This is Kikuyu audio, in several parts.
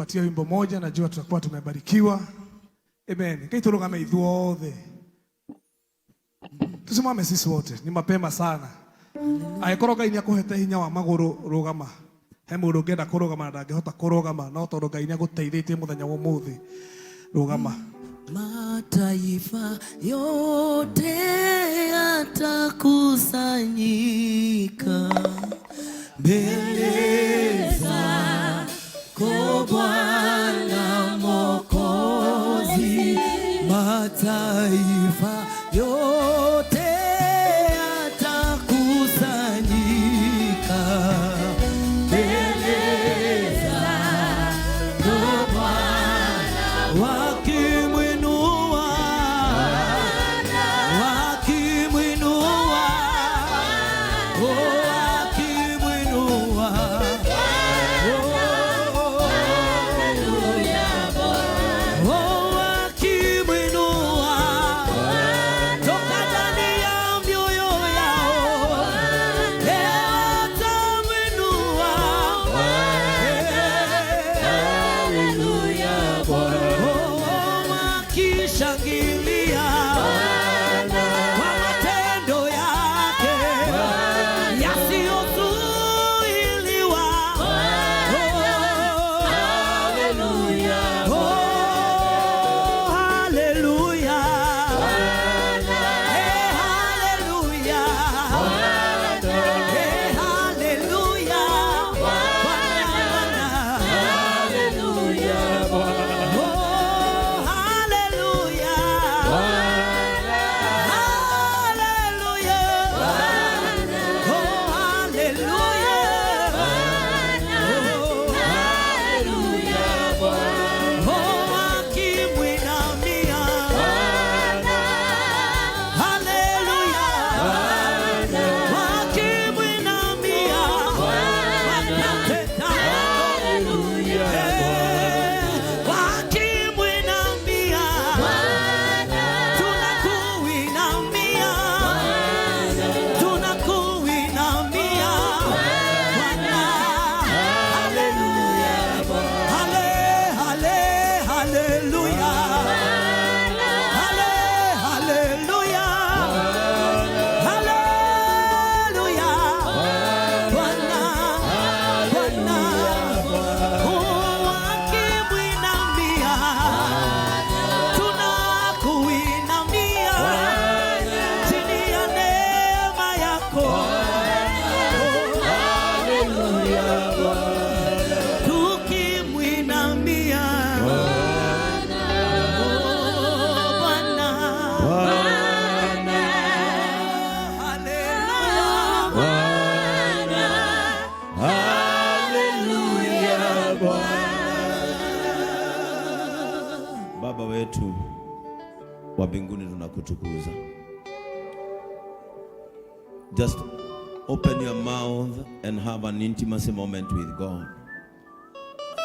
Akitupatia wimbo moja, najua tutakuwa tumebarikiwa. Amen. Kai turugame ithuothe. Tusimame sisi wote, ni mapema sana. Angĩkorwo Ngai nĩakũhete hinya wa magũrũ rũgama. He mũndũ ũngĩenda kũrũgama na ndangĩhota kũrũgama, no tondũ Ngai nĩagũteithĩtie mũthenya wa ũmũthĩ, rũgama. Mataifa yote yatakusanyika mbele zako Bwana Mwokozi, mataifa yote yatakusanyika mbele zako Bwana, wakimwinua, wakimwinua, oh, wakimwinua, oh, oh, wakimwinua toka ndani ya mioyo yao, watamwinua, oh, wakishangilia kwa matendo yake yasiyozuiliwa. Oh, haleluya. Hey, haleluya. Hey, haleluya. Bwana. Oh, haleluya. Haleluya. Oh, haleluya. Oh, wakimwinamia. Haleluya. Wakimwinamia. Wanatenda. Eh, wakimwinamia. Tunakuinamia. Tunakuinamia. Bwana. Haleluya. Hale, hale, haleluya. Hale, haleluya. Haleluya. Bwana, Bwana. Oh, wakimwinamia. Tunakuinamia. Chini ya neema yako. Tukimwinamia. Oh, Bwana. Haleluya. Haleluya Baba wetu wa mbinguni, tunakutukuza. Just open your mouth and have an intimacy moment with God.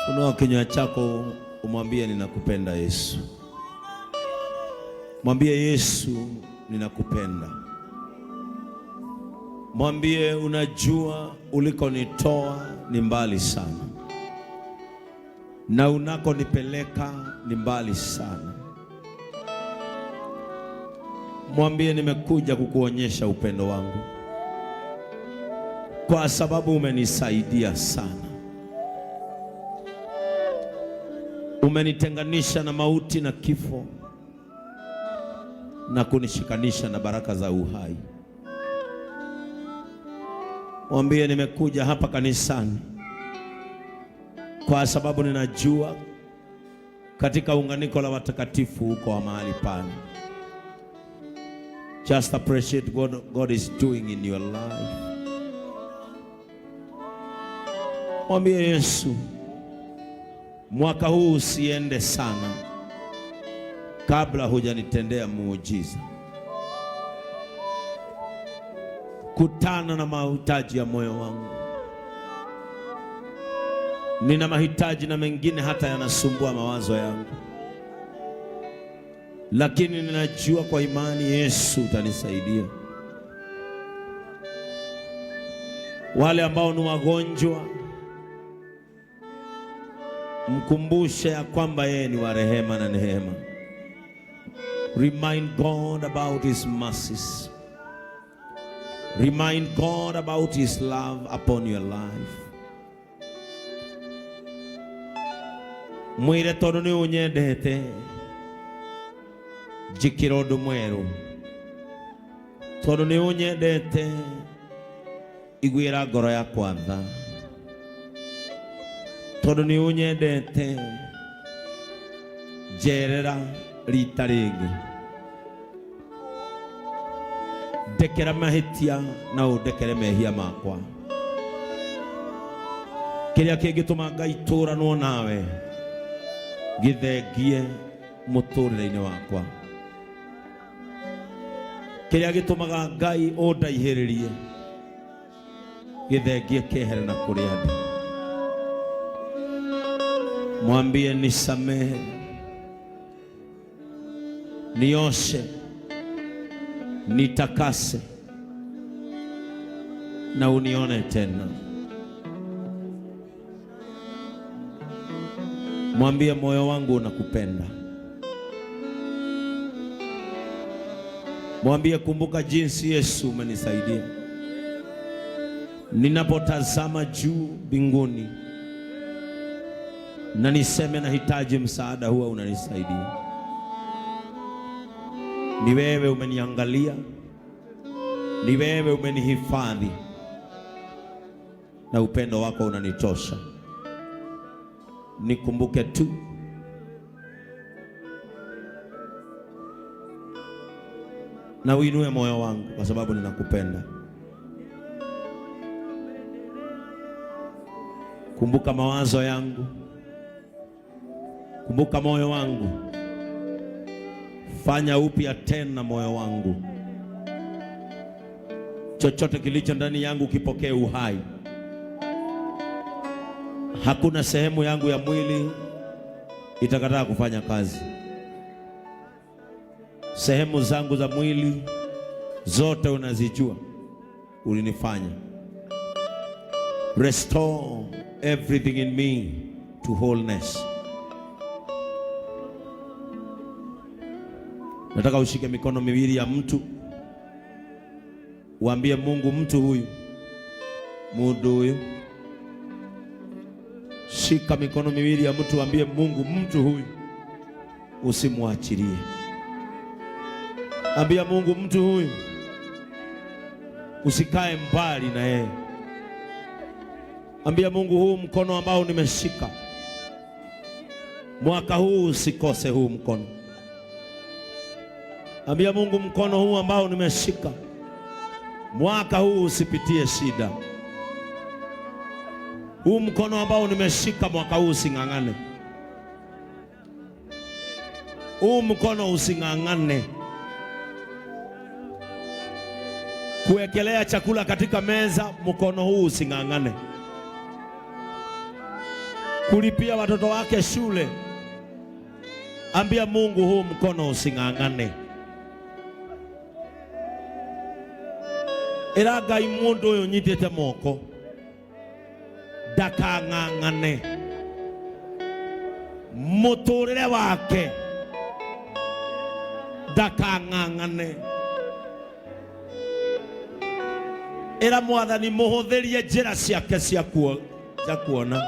Funua kinywa chako umwambie, ninakupenda Yesu. Mwambie Yesu, ninakupenda. Mwambie unajua ulikonitoa ni mbali sana na unakonipeleka ni mbali sana. Mwambie nimekuja kukuonyesha upendo wangu kwa sababu umenisaidia sana, umenitenganisha na mauti na kifo na kunishikanisha na baraka za uhai. Mwambie nimekuja hapa kanisani kwa sababu ninajua katika unganiko la watakatifu uko wa mahali pale. Just appreciate what God is doing in your life. Mwambie Yesu, mwaka huu usiende sana kabla hujanitendea muujiza. Kutana na mahitaji ya moyo wangu. Nina mahitaji na mengine hata yanasumbua mawazo yangu, lakini ninajua kwa imani Yesu utanisaidia. Wale ambao ni wagonjwa Mkumbushe ya kwamba yeye ni wa rehema na neema. Remind God about his mercies. Remind God about his love upon your life. Mwire tondu ni unyendete njikira undu mweru, tondu ni unyendete iguira ngoro yakwa tha, tondu ni unyendete njerera rita ringi, ndekera mahitia na undekere mehia makwa. Kiria kingituma Ngai tũranwo nawe githengie mũtũrĩre-inĩ wakwa. Kiria gĩtũmaga Ngai ũndaihĩrĩrie githengie kĩehere na kũrĩa ndĩ. Mwambie nisamehe, nioshe, nitakase na unione tena. Mwambie moyo wangu unakupenda. Mwambie kumbuka jinsi Yesu umenisaidia. Ninapotazama juu mbinguni na niseme nahitaji msaada, huwa unanisaidia. Ni wewe umeniangalia, ni wewe umenihifadhi, na upendo wako unanitosha. Nikumbuke tu na uinue moyo wangu, kwa sababu ninakupenda. Kumbuka mawazo yangu, kumbuka moyo wangu, fanya upya tena moyo wangu. Chochote kilicho ndani yangu kipokee uhai. Hakuna sehemu yangu ya mwili itakataa kufanya kazi. Sehemu zangu za mwili zote unazijua, ulinifanya. Restore everything in me to wholeness. Nataka ushike mikono miwili ya mtu, uambie Mungu, mtu huyu, mundu huyu. Shika mikono miwili ya mtu, uambie Mungu, mtu huyu usimwachilie. Ambia Mungu, mtu huyu usikae mbali na yeye. Ambia Mungu, huu mkono ambao nimeshika mwaka huu usikose huu mkono. Ambia Mungu, mkono huu ambao nimeshika mwaka huu usipitie shida. Huu mkono ambao nimeshika mwaka huu using'ang'ane. Huu mkono using'ang'ane kuwekelea chakula katika meza, mkono huu using'ang'ane. Kulipia watoto wake shule, ambia Mungu, huu mkono using'ang'ane. Ĩra Ngai, mũndũ ũyũ nyitĩte moko ndakang'ang'ane, mũtũrĩre wake ndakang'ang'ane. Ĩra Mwathani mũhũthĩrie njĩra ciake cia kuona,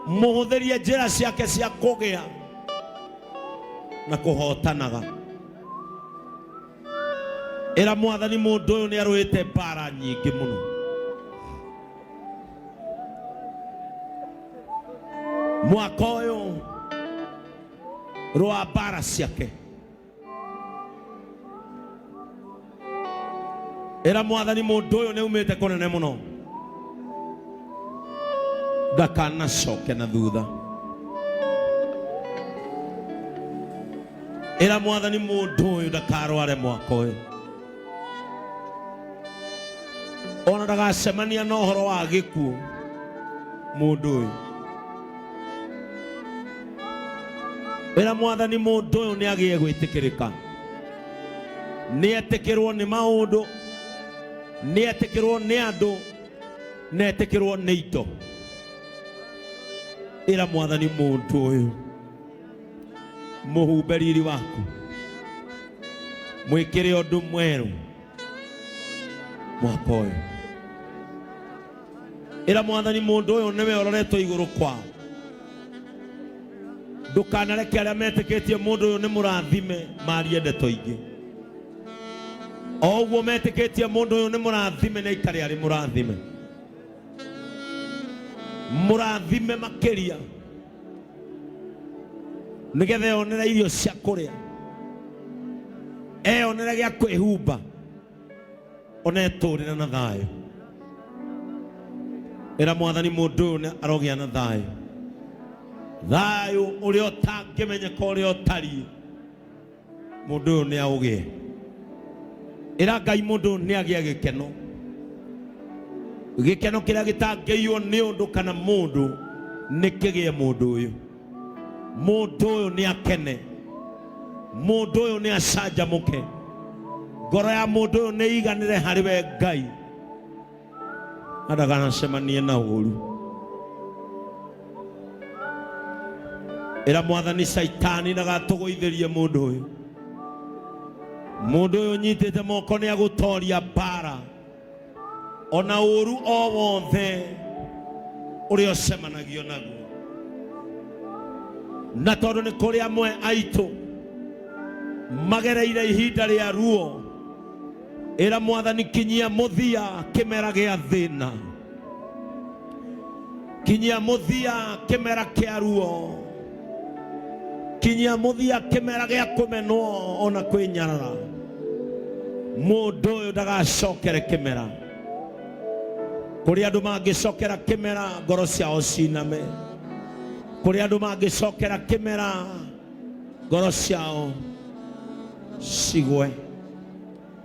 mũhũthĩrie njĩra ciake cia kũgĩa na kũhotanaga. Ĩra Mwathani mũndũ ũyũ nĩ arũĩte mbara nyingĩ mũno. Mwaka ũyũ rũa mbara ciake. Ĩra Mwathani mũndũ ũyũ nĩ aumĩte kũnene mũno, ndakanacoke na thutha. Ĩra Mwathani mũndũ ũyũ ndakarware mwaka ũyũ, ona ndagacemania na ũhoro wa gĩkuũ mũndũ ũyũ. Ĩra Mwathani mũndũ ũyũ nĩ agĩe gwĩtĩkĩrĩka, nĩ etĩkĩrwo nĩ maũndũ, nĩ etĩkĩrwo nĩ andũ, na etĩkĩrwo nĩ indo. Ĩra Mwathani mũndũ ũyũ mũhumbe riri waku, mwĩkĩre ũndũ mwerũ mwaka ũyũ. Ĩra Mwathani mũndũ ũyũ nĩwe ũroretwo igũrũ kwao. Ndũkanareke arĩa metĩkĩtie mũndũ ũyũ nĩ mũrathime marie ndeto ingĩ. O ũguo metĩkĩtie mũndũ ũyũ nĩ mũrathime nĩ aikare arĩ mũrathime. Mũrathime makĩria nĩgetha eyonere irio cia kũrĩa, eyonere gĩa kwĩhumba, ona etũrĩre na thayũ. Ĩra Mwathani mũndũ ũyũ nĩ arogĩa na thayũ, thayũ ũrĩa ũtangĩmenyeka ũrĩa ũtariĩ, mũndũ ũyũ nĩ aũgĩe. Ĩra Ngai mũndũ ũyũ nĩ agĩe gĩkeno, gĩkeno kĩrĩa gĩtangĩiywo nĩ ũndũ kana mũndũ, nĩ kĩgĩe mũndũ ũyũ. Mũndũ ũyũ nĩ akene, mũndũ ũyũ nĩ acanjamũke, ngoro ya mũndũ ũyũ nĩ iganĩre harĩ we Ngai, na ndakanacemanie na ũru. Ĩra Mwathani Caitani ndagatũgũithĩrie mũndũ ũyũ. Mũndũ ũyũ ũnyitĩte moko nĩ agũtoria mbara ona ũru o wothe ũrĩa ũcemanagio naguo. Na tondũ nĩ kũrĩ amwe aitũ magereire ihinda rĩa ruo, ĩra Mwathani kinyia mũthia kĩmera gĩa thĩna, kinyia mũthia kĩmera kĩa ruo, kinyia mũthia kĩmera gĩa kũmenwo ona kwĩnyarara. Mũndũ ũyũ ndagacokere kĩmera. Kũrĩ andũ mangĩcokera kĩmera ngoro ciao ciname, kũrĩ andũ mangĩcokera kĩmera ngoro ciao cigwe.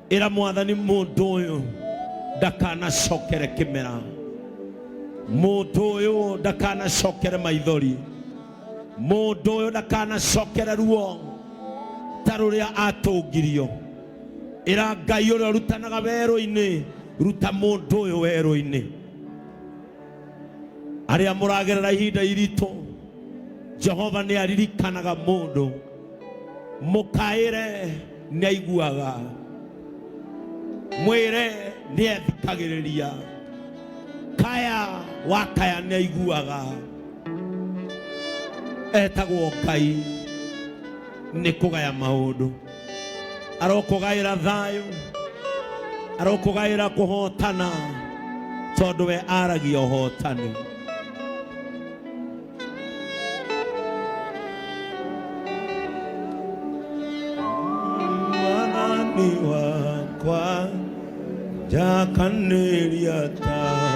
Ĩra Mwathani mũndũ ũyũ ndakanacokere kĩmera, mũndũ ũyũ ndakanacokere maithori, mũndũ ũyũ ndakanacokere ruo ta rũrĩa atũngirio. Ĩra Ngai ũrĩa ũrutanaga werũ-inĩ, ruta mũndũ ũyũ werũ-inĩ. Arĩa mũragerera ihinda iritũ, Jehova nĩ aririkanaga mũndũ, mũkaĩre nĩ aiguaga, mwĩre nĩ ethikagĩrĩria, kaya wakaya nĩ aiguaga. Etagwo Ngai nĩ kũgaya maũndũ, arokũgaĩra thayũ, arokũgaĩra kũhotana, tondũ we aragia ũhotani. Mwathani wakwa njakanĩria tawa,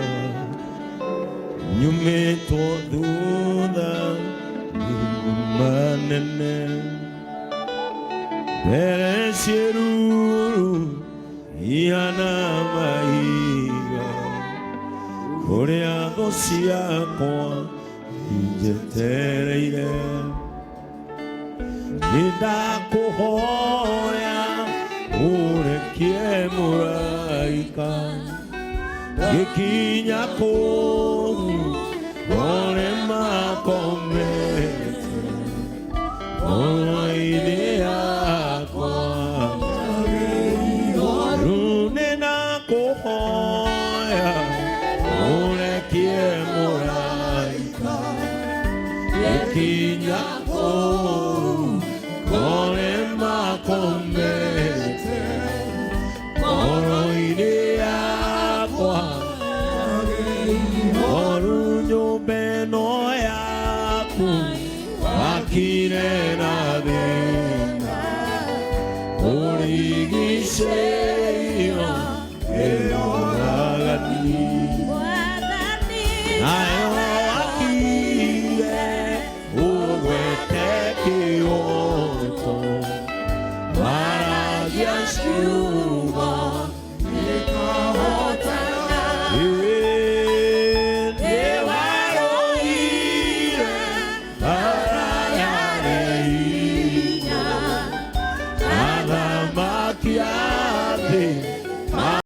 nyumĩtwo thutha nduma nene, mbere ciĩruru ihana mahiga, kũrĩa thũ ciakwa injetereire. Nĩndakũhoya ũrekie mũraika gĩkinya kũu ngore makomete ngoro-inĩ yakwa. Rĩu nĩndakũhoya ũrekie mũraika gĩkinya kũu ngore makomete ngoro-inĩ yakwa. Oru nyũmba ĩno yaku wakire na thĩna, ũrigicĩirio nĩ ũragani, nayo wakire ũgwete kĩoto, waragia ciugo.